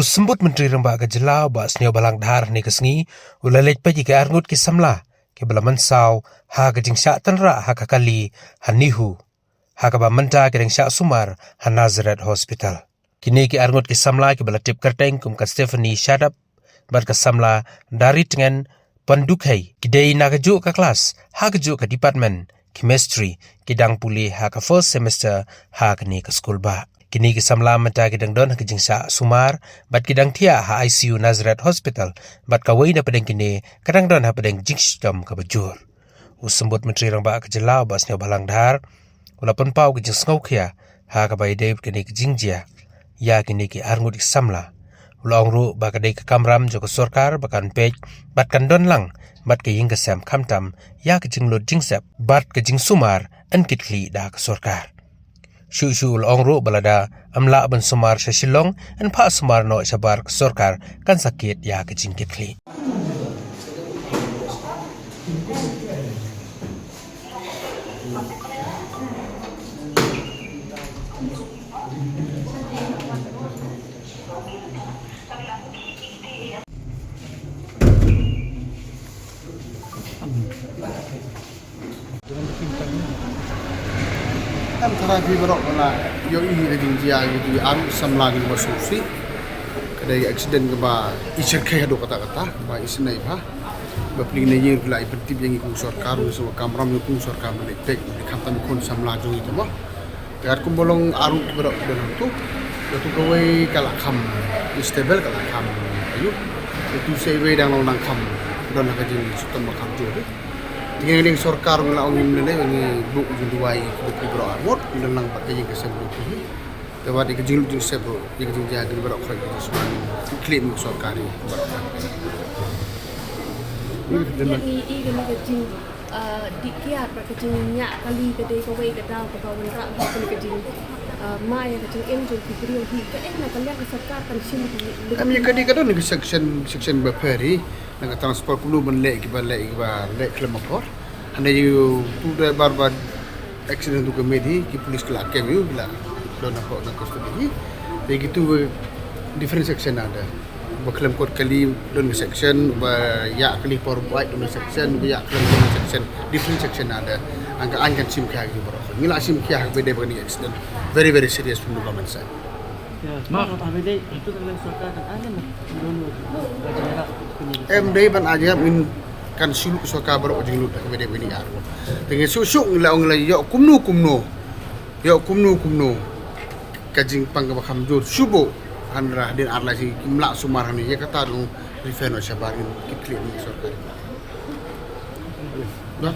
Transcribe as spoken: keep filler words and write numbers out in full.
Symbud Myntri Rangbah ka jylla, Bah Sniawbhalang Dhar, hynne ka sngi u la leit peit ïa ki arngut ki samla kiba la mynsaw ha ka jingshah tynrah ha ka kali ha NEHU, ha kaba mynta ki dang shah sumar ha Nazareth Hospital. Kine ki arngut ki samla kiba la tip kyrteng kum ka Stephanie Shadap bad ka samla Daritngen Pyndukhei, ki dei na kajuh ka klas ha kajuh ka department chemistry, ki dang pule ha ka first semester ha kane ka skul bah. Kine ki samla mynta ki dang don ha ka jingshah sumar bad ki dang thiah ha I C U Nazareth Hospital, bad kawei na pdeng kine ka dang don ha pdeng jingshitom kaba jur. U Symbud Myntri Rangbah ka jylla, Bah Sniawbhalang Dhar, u la pynpaw ka jingsngewkhia ha kaba ïadei bad kane ka jingjia ïa kine ki arngut ki samla. U la ong ruh ba ka dei ka kamram jong ka sorkar ba kan peit bad kan don lang bad ka ïing ka sem, khamtam ïa ka jinglut jingsep bad ka jingsumar yn kitkhlieh da ka sorkar. Shuh shuh u la ong ruh ba lada ym lah ban sumar sha Shillong, yn phah sumar noh shabar ka sorkar, kan sa kit ïa ka jingkitkhlieh. Em, tharai phi baroh la ïohi ïa ka jingjia ïa ki arngut samla kiba sngewsih. Ka dei accident kaba i shyrkhei haduh katta katta, ba isynei bha. Ba pli na ïing ki la i pyntip ïa ngi kum sorkar, ngi sngewbha kamram ïa kum sorkar ban leit peit, khamtam ki khun samla jong ngi te mo. Te katkum ba long arngut baroh ki don hangto. Katu kawei ka la kham stable, ka la kham aiu. Katu sa iwei dang long dang kham don ha ka jingshitom ba kham jur. Te ngi, ngi sorkar ngi la ong ngim lei lei, ngi buh jingduwai ïa ki baroh arngut, ngi don lang bad ka ïing ka sem baroh. Te wat ïa ka jinglut jingsep baroh, ïa ka jingjia ki baroh khraw ki jingsmai, ngi khlieh ma ka sorkar ïa ki baroh. Ngi, ngi, ngi, ngi, Ah, dih kiar ba ka jingñiah kali ka dei kawei ka daw kaba wanrah bha kane ka jing, ah, ma ïa ka jingim jong ki briew hi. Kaei na ka liang ka sorkar kan shim ki lynti? Em, ïa ka dei ka don ka section, section ba pher hi na ka transport, kumno ban leh kiba leh, kiba leh khlem akor. Hynrei ïa utu u driver ba accident tu ka mih hi, ki police ki la kem ïa u, ki la don hapoh na custody hi. Te kitu different section ada. Ba khlem kot kali don ka section, ba ïa kali por bike don ka section, ba ïa khlem don ka section, different section ada. Hangta kan shim khia ki baroh. Ngi la shim khia ha kaba dei ba kane accident very, very serious from the government side. Em, dei ban aja ngin kan shu lut sorkar baroh jinglut ha kaba dei ba kane ar. Te ngi shu shu ngi la ong la ïoh kumno kumno. Ïoh kumno kumno ka jingpang kaba kham jur shu buh, hynrei hadien ar lai sngi kim lah sumar hangne, ïa kata ruh refer noh shabar, ngin kit khlieh na sorkar. Dah.